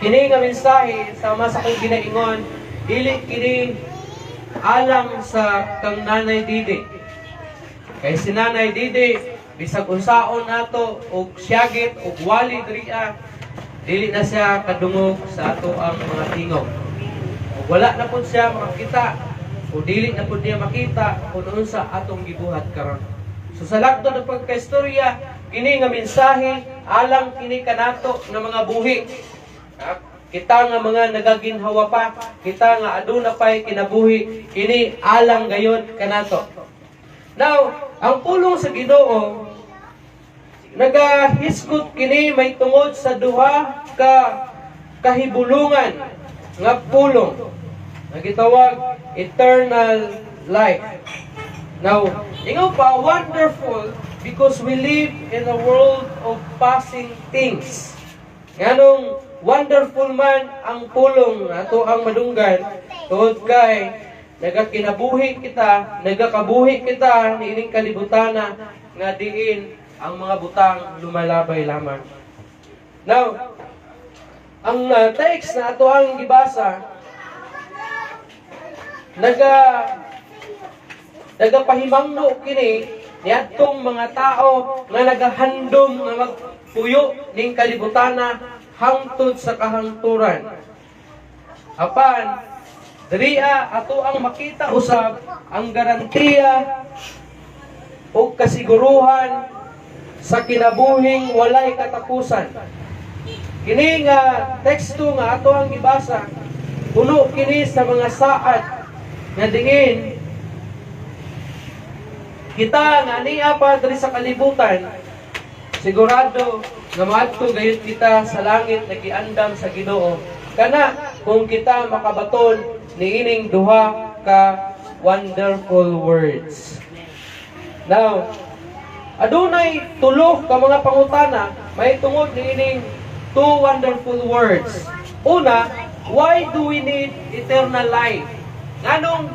Kini nga mensahe, sama sa akong ginaingon, dili kini alang sa kang Nanay Didi. Kay si Nanay Didi, bisag unsaon nato og siyagit og wali diriya, dili na siya kadungog sa ato ang mga tingog. Ug wala na pud siya makakita o dili na pud niya makita kung unsa atong gibuhat karon. So sa lagtod ng pagkaistorya, kini nga mensahe alang kini kanato nga mga buhi. Kita nga mga nagaginhawa pa, kita nga aduna pay kinabuhi, kini alang gayon kanato. Now, ang pulong sa Ginoo nagahisgot kini may tungod sa duha ka kahibulungan nga pulong nga gitawag eternal life. Now, ingon pa, wonderful because we live in a world of passing things. Nganong wonderful man ang pulong ato ang madunggan? Tungod kay nagakinabuhi kita, nagakabuhi kita niining kalibutana nga diin ang mga butang lumalabay lamang. Now, ang text na ato ang gibasa nagapahimangno kini niadtong mga tao nga nagahandom nga magpuyo ning kalibutana hangtod sa kahangturan. Apan diriya ato ang makita usab ang garantiya o kasiguruhan sa kinabuhing walay katapusan. Kini nga teksto nga ato ang gibasa, puno kini sa mga saad nga diin kita nga niya pa diri sa kalibutan, sigurado nga moadto gayud kita sa langit nga giandam sa Ginoo kana kung kita makabaton niining duha ka wonderful words. Now, adunay tulo ka mga pangutana may tungod niining two wonderful words. Una, why do we need eternal life? Nganong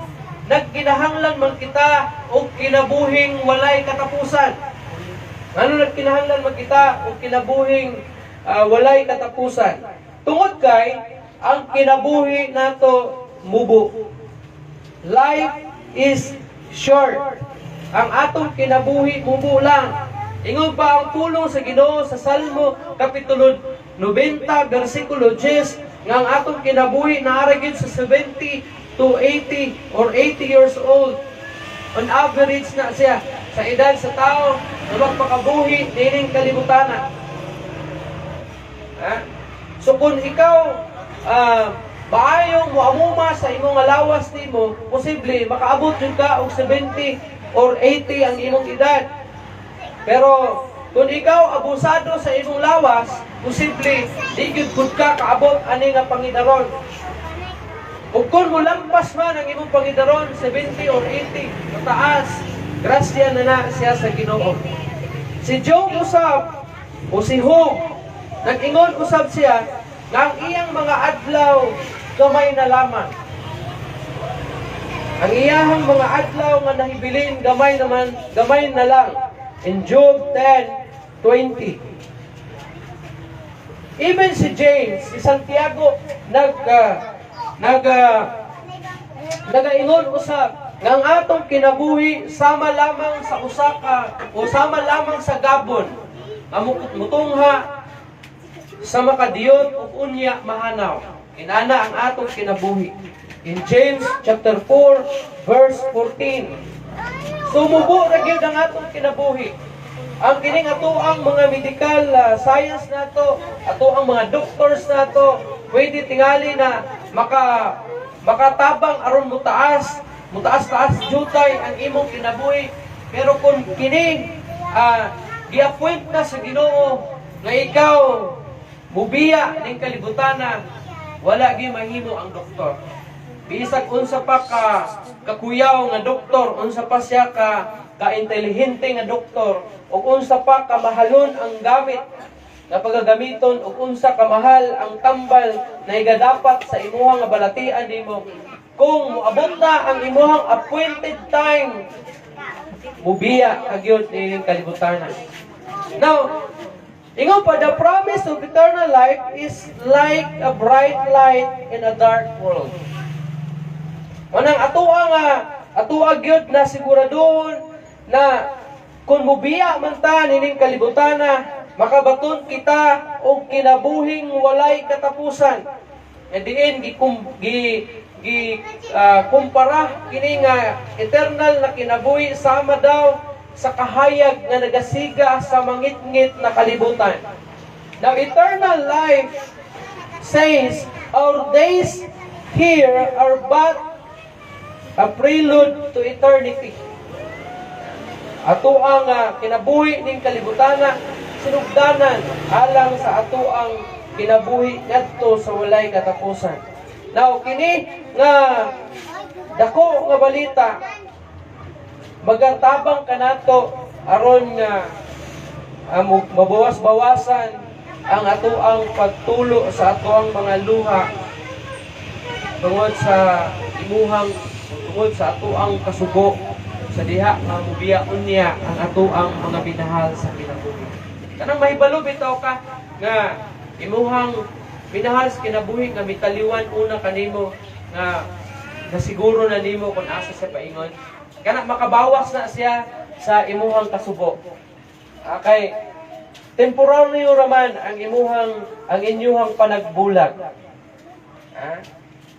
nagkinahanglan man kita og kinabuhing walay katapusan? Nganong nagkinahanglan man kita og kinabuhing walay katapusan? Tungod kay ang kinabuhi nato mubo. Life is short. Ang atong kinabuhi mubo lang. Ingon pa ang pulong sa Ginoo sa Salmo kapitulo 90 bersikulo 10 nga ang atong kinabuhi naa ra gyud sa 70 to 80 or 80 years old. On average na siya sa edad sa tao na magpakabuhi niining kalibutana. Ha? So kung ikaw maayong moamuma sa imong nga lawas nimo, posible makaabot jud ka og 70 or 80 ang imong edad. Pero kung ikaw abusado sa imong lawas, posible di gyud pud ka kaabot ani nga pangidaron. Ug kung molampas man ang imong pangidaron, 70 or 80, mataas, grasya na na siya sa Ginoo. Si Job usab o si Job, nag-ingon usab siya nga ang iyang mga adlaw gamay na lamang. Ang iyahang mga adlaw nga nahibilin gamay naman, gamay na lang. In Job 10:20. Even si James, si Santiago, nagaingon usab nga ang atong kinabuhi sama lamang sa usa ka o sama lamang sa gabon nga mutungha sa makadiyot ug unya mahanaw. Inana ang atong kinabuhi. In James chapter 4 verse 14. Sumubo ra gyud ang atong kinabuhi. Ang kining ato ang mga medical science nato, ato ang mga doctors nato, pwede tingali na makatabang aron mutaas, mutaas-taas jutay ang imong kinabuhi. Pero kung kini gi-appoint na sa Ginoo nga ikaw mubiya ning kalibutana, wala gyud mahimo ang doktor. Bisag unsa pa ka kakuyaw nga doktor, unsa pa siya ka ka-intelihente nga doktor, ug unsa pa ka mahalon ang gamit nga pagagamiton, ug unsa ka mahal ang tambal na igadapat sa imuhang nga balatian nimo, kung moabot na ang imuhang appointed time, mubiya ka gyud niining kalibutana. Now, Ingon pa, the promise of eternal life is like a bright light in a dark world. Manang atoa nga, atoa gyud na siguradohon na kung mubiya man ta nining kalibutana, makabaton kita og kinabuhing walay katapusan. Nga diin gi gi gi kumpara kini nga eternal na kinabuhi sama daw sa kahayag nga nagasiga sa mangitngit na kalibutan. Now, eternal life says our days here are but a prelude to eternity. Ato ang kinabuhi ning kalibutana sinugdanan alang sa ato ang kinabuhi ngadto sa walay katapusan. Now, kini nga dako nga balita magatabang kanato aron nga mabawas-bawasan ang atoang pagtulo sa atoang mga luha tungod sa imuhang, tungod sa atoang kasubo sa diha nga mubiya unya ang atoang mga minahal sa kinabuhi. Kanang mahibalo bitaw ka nga imuhang minahal sa kinabuhi nga mitaliwan una kanimo, nga nasiguro na nimo kung asa sa paingon. Kana makabawas na siya sa imuhang kasubo. Kay temporary raman ang inyuhang panagbulag.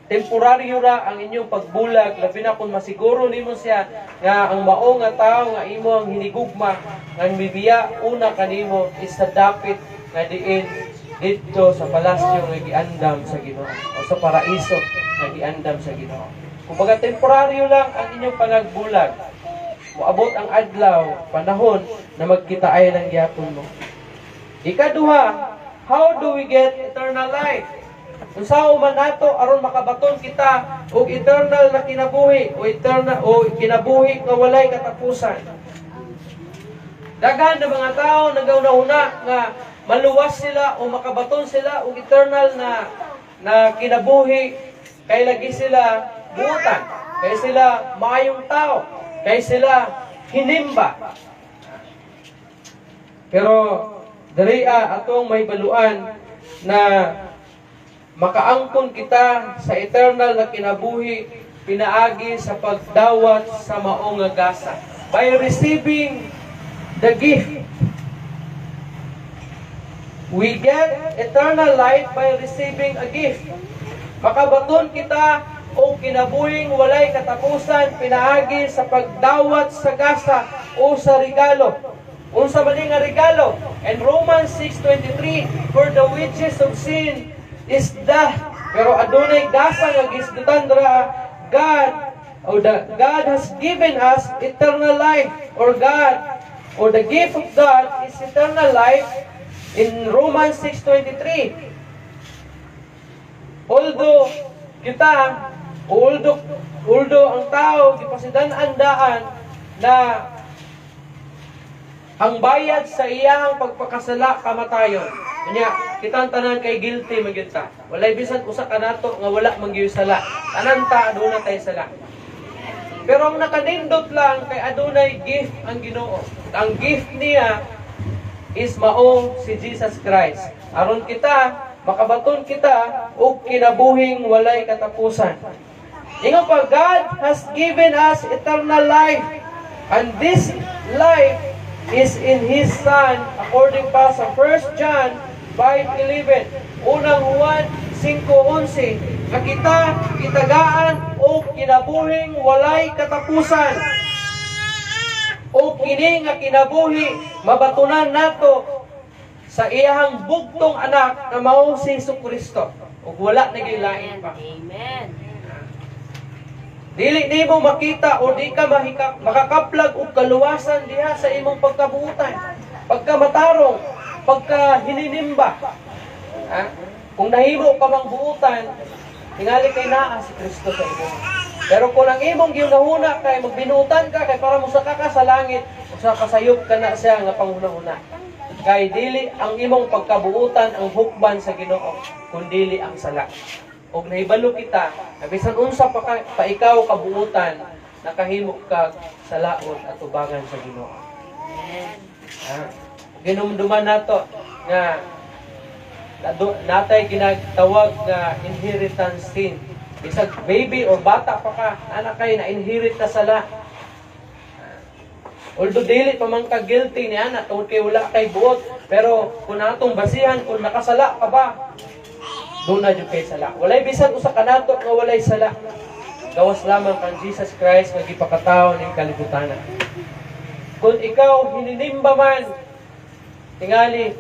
Temporaryo ra ang inyong pagbulag, labi na kung masiguro nimo siya nga ang mao nga tawo nga imo ang hinigugma nga mibiya una kanimo is sa dapit nga diin didto sa palasyo nga giandam sa Ginoo o sa paraiso nga giandam sa Ginoo. Kumbaga, temporaryo lang ang inyong panagbulag. Moabot ang adlaw, panahon na magkitaay ng gyapon mo. Ikaduha, how do we get eternal life? Unsaon man nato aron makabaton kita og eternal na kinabuhi o eternal o kinabuhi nga walay katapusan? Daghan na mga tao nagauna-una nga maluwas sila o makabaton sila og eternal na na kinabuhi kay lagi sila buutan, kay sila maayong tao, kay sila hinimba. Pero diri atong mahibaluan na makaangkon kita sa eternal na kinabuhi pinaagi sa pagdawat sa mao nga gasa. By receiving the gift. We get eternal life by receiving a gift. Makabaton kita og kinabuhing walay katapusan pinaagi sa pagdawat sa gasa o sa regalo. Unsa man ni nga regalo? In Romans 6:23, "For the wages of sin is death." Pero adunay gasa nga gisgutan dira, God or the God has given us eternal life, or God or the gift of God is eternal life in Romans 6:23. Although kita, although ang tao gipasidan-an na ang bayad sa iyang pagpakasala kamatayon. Unya, kita ang tanan kay guilty man gyud ta. Walay bisan usa ka nato nga wala man gyud sala. Tanan ta aduna tay sala. Pero ang nakanindot lang kay adunay gift ang Ginoo. Ang gift niya is mao si Jesus Christ. Aron kita makabaton kita og kinabuhing walay katapusan. Ingon pa, God has given us eternal life. And this life is in His Son, according pa sa 1 John 5:11. Unang Juan 5:11, nga kita gitagaan og kinabuhing walay katapusan. O kini nga kinabuhi mabatunan nato sa iyahang bugtong anak na mao si Hesus Kristo. Ug wala na gyud lain pa. Amen. Dili nimo makita o di ka makakaplag og kaluwasan diha sa imong pagkabuutan, pagkamatarong, pagka hininimba. Ha? Kung nahimo ka mang buutan, tingali kay naa si Kristo sa imo. Pero kung ang imong gihunahuna kay magbinuutan ka kay para mosaka ka sa langit, usa ka sayop ka na siya nga panghunahuna. Kay dili ang imong pagkabuutan ang hukban sa Ginoo, kun dili ang sala. Og nahibalo kita, na bisan unsa pa ikaw kabuutan, nakahimo ka sa laot at tubangan sa Ginoo. Amen. Ha? Ginumduman nato nga natay ginatawag nga inheritance sin. Bisag baby or bata pa ka, anak kay na inherit na sala. Although dili pa man ka guilty ni ana tungod kay wala kay buot, pero kung atong basihan kung nakasala ka ba, duna jud kay sala. Walay bisan usa ka nato nga walay sala. Gawas lamang kang Jesus Christ nga gipakatawo ning kalibutan. Kung ikaw hininimba man, tingali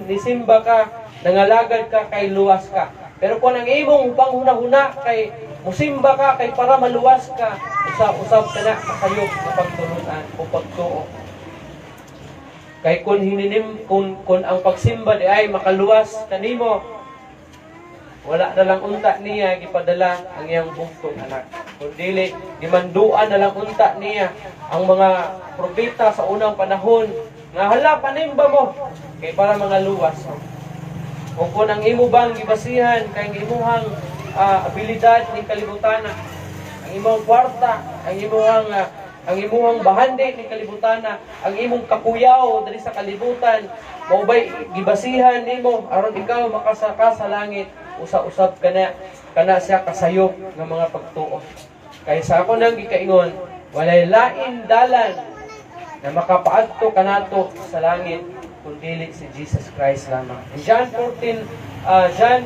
nisimba ka, nangalagad ka kay luwas ka. Pero kung ang imong panghuna-huna kay musimba ka kay para maluwas ka, usab ka na kasayop nga pagtulunan o pagtuo. Kay kung hininim kung ang pagsimba di ay makaluwas kanimo, wala na lang unta niya gipadala ang iyang bugtong anak. Kung dili, gimanduan na lang unta niya ang mga propeta sa unang panahon nga hala panimba mo kay para mga luwas. O kung ang imo bang gibasihan kay ang imuhang abilidad ning kalibutan, ang imong kwarta, ang imuhang bahandi ning kalibutan, ang imong kakuyaw diri sa kalibutan, mao bay gibasihan nimo aron ikaw makasaka sa langit, usa-usab kana kana siya kasayop nga mga pagtuo. Kay sa ako nang gikaingon, walay lain dalan na makapaadto kanato sa langit kun dili si Jesus Christ lamang. In John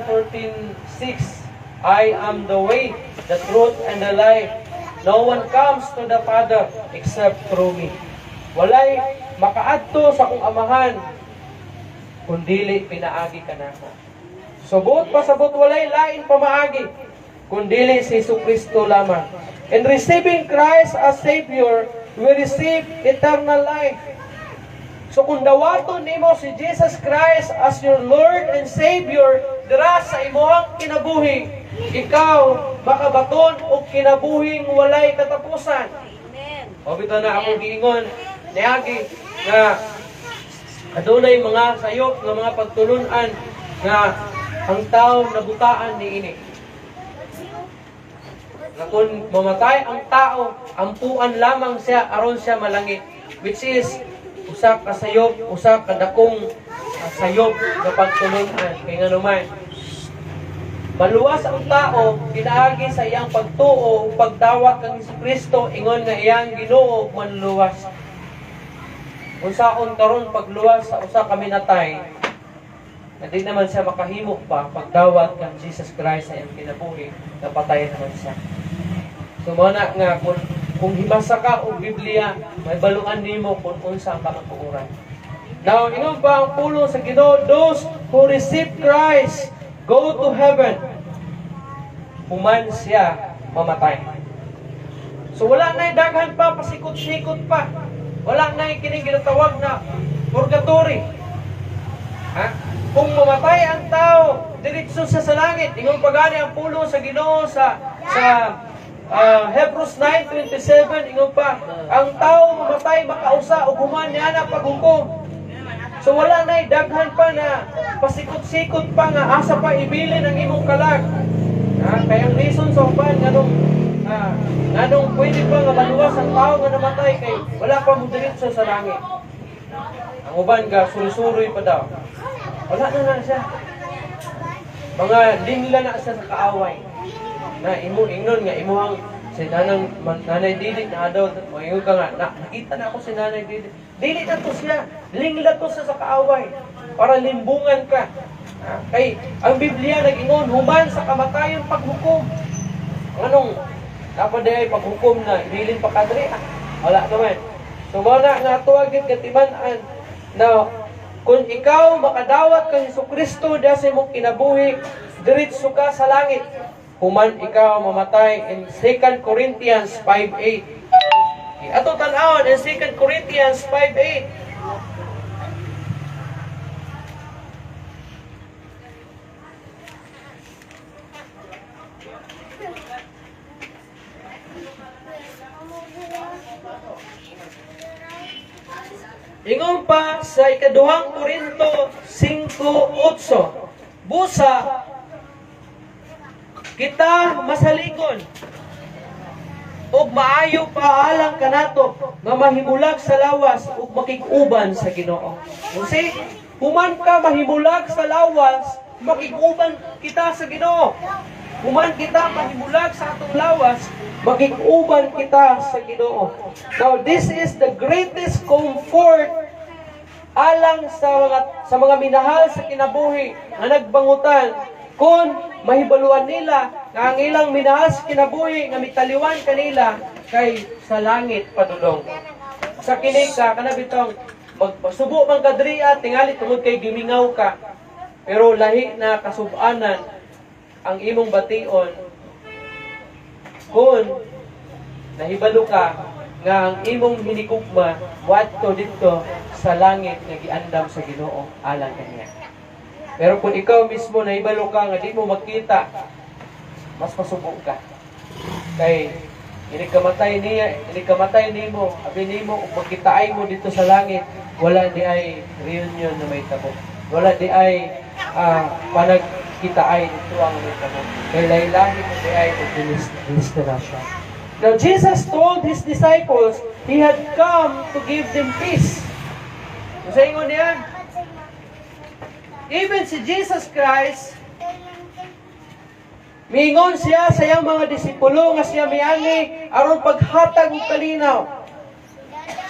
14:6, "I am the way, the truth, and the life. No one comes to the Father except through me." Walay makaadto sa akong amahan kun dili pinaagi kanako. So buot pasabot, walay lain pamaagi kun dili si Jesu Kristo lamang. In receiving Christ as Savior, we receive eternal life. So kung dawaton nimo si Jesus Christ as your Lord and Savior dira sa imong kinabuhi, ikaw makabaton og kinabuhing walay katapusan. Amen. O bitaw na akong giingon niagi nga adunay mga sayop nga mga pagtulunan nga ang tao nabutaan niini. Nga kung mamatay ang tao, ampuan lamang siya aron siya malangit, which is usa ka sayop, usa ka dakong sayop nga pagtulunan. Kay nganuman, maluwas ang tao pinaagi sa iyang pagtuo ug pagdawat kang Hesukristo ingon nga iyang Ginoo ug manluluwas. Unsaon karon pagluwas sa usa ka minatay na di naman siya makahimo pa pagdawat kang Jesus Christ sa iyang kinabuhi, napatay naman siya? So mao na nga kung himasa ka og Biblia, mahibaluan nimo kung unsa ang kamatuoran. Now, ingon pa ang pulong sa Ginoo, those who receive Christ go to heaven human siya mamatay. So wala na daghan pa, pasikot-sikot pa. Wala na kining ginatawag na purgatory. Ha? Kung mamatay ang tao, diretso siya sa langit. Ingon pa gani ang pulong sa Ginoo sa Hebrews 9:27, ingon pa, ang tao mamatay makausa ug human niya na paghukom. So wala na daghan pa na pasikot-sikot pa nga asa pa ibilin ang imong kalag. Ha? Kaya ang reason sa uban nganong pwede pa nga maluwas ang tao nga namatay kay wala pa mo diretso sa langit. Ang uban ga suri-suroy pa daw. Wala na na siya. Mga linla na siya sa kaaway. Na imo ingnon nga imuhang si Nanay Dili na daw, moingon ka nga na, nakita na ako si Nanay Dili. Dili na to siya. Lingla to siya sa kaaway para limbungan ka. Kay ang Biblia nag-ingon human sa kamatayon paghukom. Anong dapat ay paghukom na ibilin pa kadri? Wala naman. So mao na nga tuwag gid katiman-an na kung ikaw makadawat kang Hesukristo diha sa imong kinabuhi, diretso ka sa langit human ikaw mamatay in 2 Corinthians 5:8. Ato tan-awon in 2 Corinthians 5:8. Ingon pa sa ikaduhang Korinto 5:8, busa kita masaligon ug maayo pa alang kanato nga mahimulag sa lawas ug makig-uban sa Ginoo. You see? Human ka mahimulag sa lawas, makig-uban kita sa Ginoo. Human kita mahimulag sa atong lawas, makig-uban kita sa Ginoo. Now, this is the greatest comfort alang sa mga minahal sa kinabuhi nga nagbangutan kung mahibaluan nila nga ang ilang minahal sa kinabuhi nga mitaliwan kanila kay sa langit padulong. Sa kini ka kana bitong magsubo man ka diri tingali tungod kay gimingaw ka, pero lahi na kasubanan ang imong bation kung nahibalo ka nga ang imong hinigugma moadto didto sa langit nga giandam sa Ginoo alang kaniya. Pero kung ikaw mismo nahibalo ka nga di mo makita, mas masubo ka. Kay inig kamatay niya, inig kamatay nimo, abi nimo ug magkitaay mo didto sa langit, wala diay reunion na mahitabo. Wala diay panagkitaay didto ang mahitabo. Kay lahi-lahi mo diay og destination. Now Jesus told his disciples he had come to give them peace. Sa ingon niya, even si Jesus Christ, miingon siya sa iyang mga disipulo nga siya mianhi aron paghatag og kalinaw.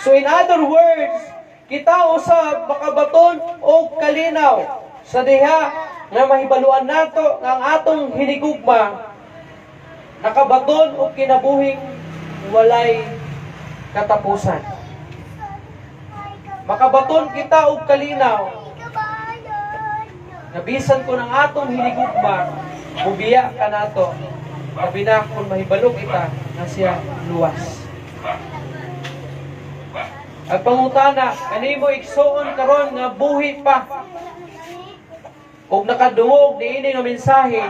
So in other words, kita usab makabaton og kalinaw sa diha nga mahibaluan nato nga ang atong hinigugma nakabaton og kinabuhing walay katapusan. Makabaton kita og kalinaw nga bisan kung ang atong hinigugma mubiya kanato, labi na kung mahibalo kita nga siya luwas. Ang pangutana, kanimo igsuon karon nga buhi pa ug nakadungog niini nga mensahe,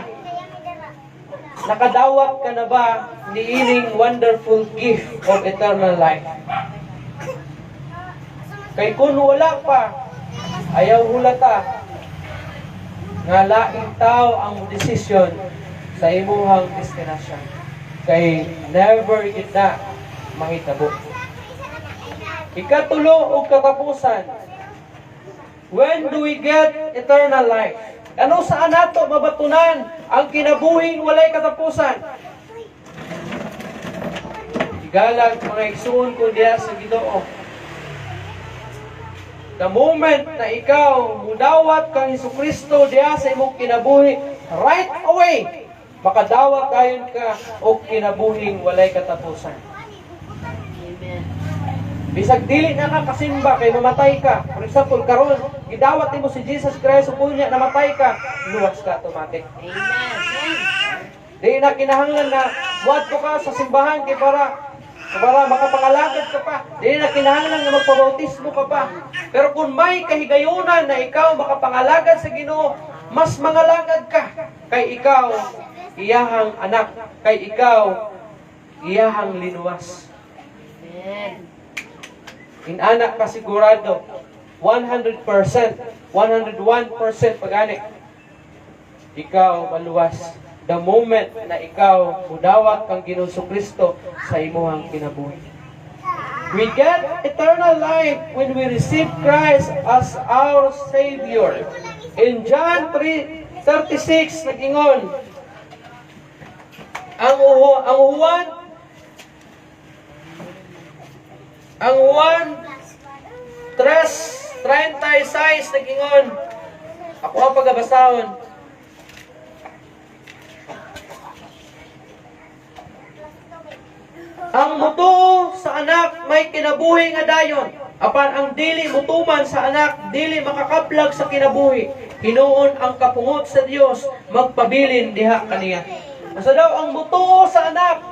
nakadawat ka na ba niining wonderful gift of eternal life? Kay kung wala pa, ayaw hulata nga laing tao ang desisyon sa imuhang destinasyon. Kay never gid na mahitabo. Ikatulo ug katapusan, when do we get eternal life? Ano saan nato mabatunan ang kinabuhing walay katapusan? Igalag, mga igsuon ko diya sa Ginoo. The moment na ikaw mudawat kang Hesukristo diya sa imong kinabuhi, right away, makadawat dayon ka og kinabuhing walay katapusan. Amen. Bisag dili na ka kasimba kay mamatay ka. For example, karon gidawat nimo si Jesus Christ ug unya namatay ka, luwas ka automatic. Amen. Di na kinahanglan na muadto ka sa simbahan kay para makapangalagad ka pa. Di na kinahanglan nga magpabautismo ka pa. Pero kung may kahigayunan na ikaw makapangalagad sa Ginoo, mas mangalagad ka kay ikaw iyahang anak, kay ikaw iyahang linuwas. Amen. Inana ka sigurado, 100%, 101% pagani, ikaw maluwas the moment na ikaw mudawat kang Ginoong Kristo sa imuhang kinabuhi. We get eternal life when we receive Christ as our Savior. In John 3:36 nag-ingon, ang Juan 3:36 nag-ingon, ako ang pagabasahon. Ang mutuo sa anak may kinabuhi nga dayon, apan ang dili mutuman sa anak dili makakaplag sa kinabuhi. Hinuon ang kapungot sa Dios magpabilin diha kaniya. Basta daw ang mutuo sa anak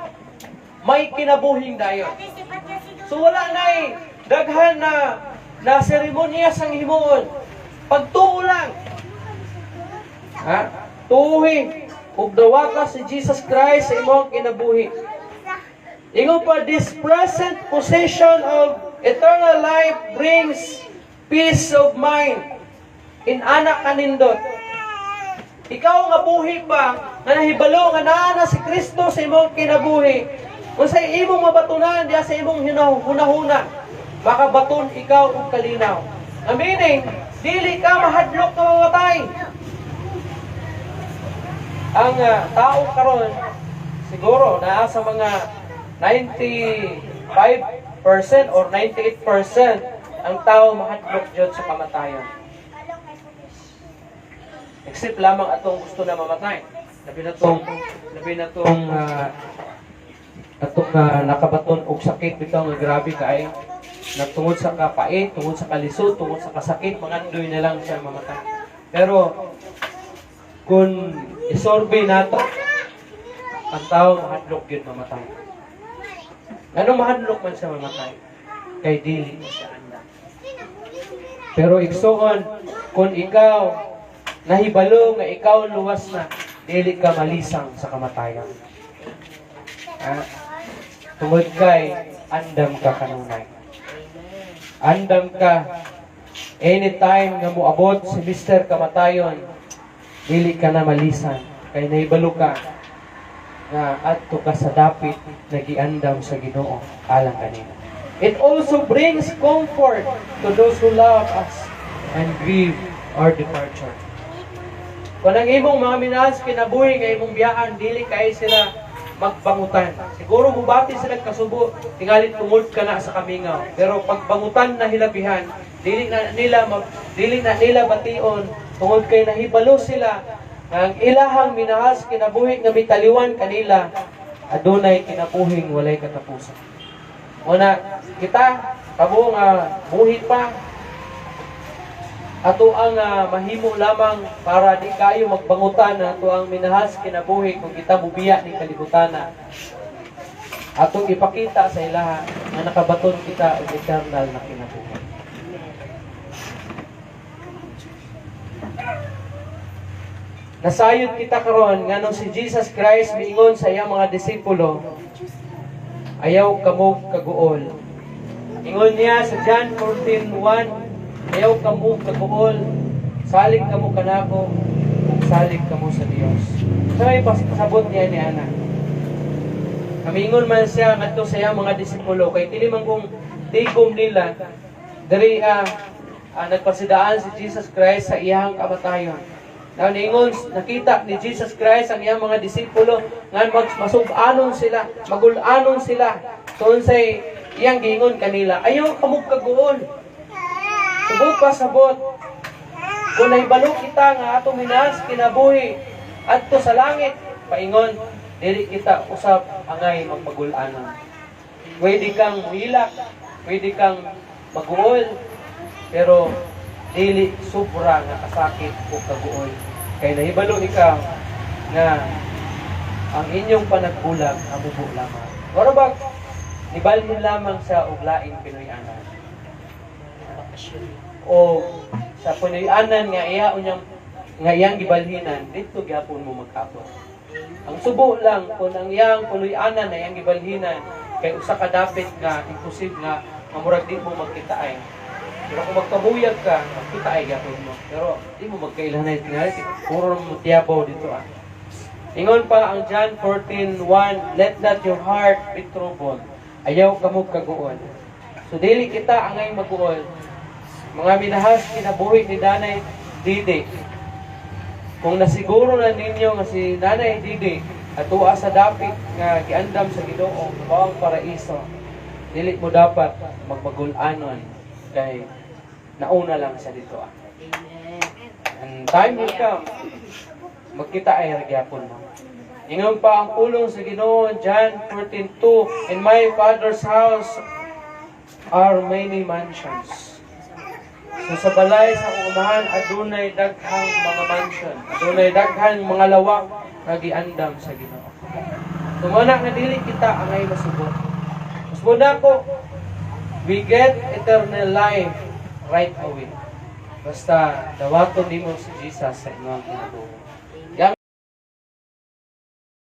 may kinabuhing dayon. So wala na eh, daghan na na seremonya sang himuon. Pagtuo lang. Ha? Tuuhi ug dawata si Jesus Christ sa imong kinabuhi. Ingon pa, this present possession of eternal life brings peace of mind. Inana kanindot. Ikaw nga buhi pa, nga nahibalo, nga naa na si Kristo sa imong kinabuhi. Kung sa imong mabatunan, diya sa imong hunahuna, makabaton ikaw og kalinaw. Ang meaning, Dili ka mahadlok nga mamatay. Ang tao karon siguro naa sa mga 95% or 98% ang tao mahadlok jud sa kamatayon. Except lamang atong gusto na mamatay. Labi na tong atong nakabaton og sakit bitaw nga grabe kaayo. Na tungod sa kapait, tungod sa kalisod, tungod sa kasakit, mangandoy na lang siya mamatay. Pero kung isurvey nato, ang tao mahadlok yun mamatay. Ano, mahadlok man siya mamatay? Kay dili na siya andam. Pero igsuon, kung ikaw nahibalo nga ikaw luwas na, dili ka malisang sa kamatayan. Ha? Tungod kay andam ka kanunay. Andam ka anytime nga moabot si Mr. Kamatayon, dili ka na malisan kay nahibalo ka nga adto ka sa dapit na giandam sa Ginoo alang kanimo. It also brings comfort to those who love us and grieve our departure. Kung ang imong mga minahal sa kinabuhi nga imong biyaan, dili kay sila magbangutan. Siguro mubati sila kasubo, tingali tungod ka na sa kamingaw. Pero pagbangutan na hilabihan, dili na nila bation tungod kay nahibalo sila nga ang ilahang minahal sa kinabuhi nga mitaliwan kanila adunay kinabuhing walay katapusan. Una, kita kamo nga buhi pa, ato ang mahimo lamang para di kayo magbangutan na ato ang minahal sa kinabuhi kung kita mubiya ni kalibutan na atong ipakita sa ilaha nga nakabaton kita og eternal na kinabuhi. Nasayod kita karon nganong si Jesus Christ miingon sa iyang mga disipulo, "Ayaw kamo kaguol." Ingon niya sa John 14:1, "Ayaw kamo kaguol, salig kamo kanako, ug salig kamo sa Dios." So ay pasabot niya ni ana. Kamingon man siya ngadto sa iyang mga disipulo kay dili man kung tigom nila diri nagpasidaan si Jesus Christ sa iyang kamatayon. Now, niingon, nakita ni Jesus Christ ang iyang mga disipulo nga masug-anon sila, magul-anon sila. So unsay iyang giingon kanila, "Ayaw kamo kaguol." Subot pa sabot. Kung nahibalo kita nga atong minahal sa kinabuhi adto sa langit, paingon, dili kita usab angay magpagul-anon. Pwede kang muhilak, pwede kang maguol, pero dili sobra nga kasakit o kaguol. Kay nahibalo ikaw nga ang inyong panagbulag amubo lamang. Mura ba nibalhin lamang sa og laing Pinoy-anan. O sa Pinoy-anan nga iya unyang nga iyang gibalhinan, dito gyapon mo magkapon. Ang subo lang kung ang iyang Pinoy-anan na iyang gibalhinan kay usa ka dapit nga imposible nga murag di mo magkitaay. Pero kung magkabuyag ka, magkitaay gyapon mo. Pero di mo magkailanay tingali, puro mo tiyabaw dito ah. Ingon pa ang John 14:1, "Let not your heart be troubled." Ayaw kamo kaguol. So dili kita angay maguol. Mga minahal sa kinabuhi ni Nanay Didi, kung nasiguro na ninyo nga si Nanay Didi atoa sa dapit nga giandam sa Ginoo, mao ang paraiso, dili mo dapat magmagul-anon kay nauna lang siya dito ah. Amen. And time will come, magkita ay gyapon mo. Ingon pa ang pulong sa Ginoo, John 14:2, "In my Father's house are many mansions." So sa balay sa akong amahan, adunay daghang mga mansion, adunay daghang mga lawak nga giandam sa Ginoo. So mao na nga dili kita angay masugot. Mas muna ko, we get eternal life right away. Basta dawaton nimo si Jesus sa imong kinabuhi.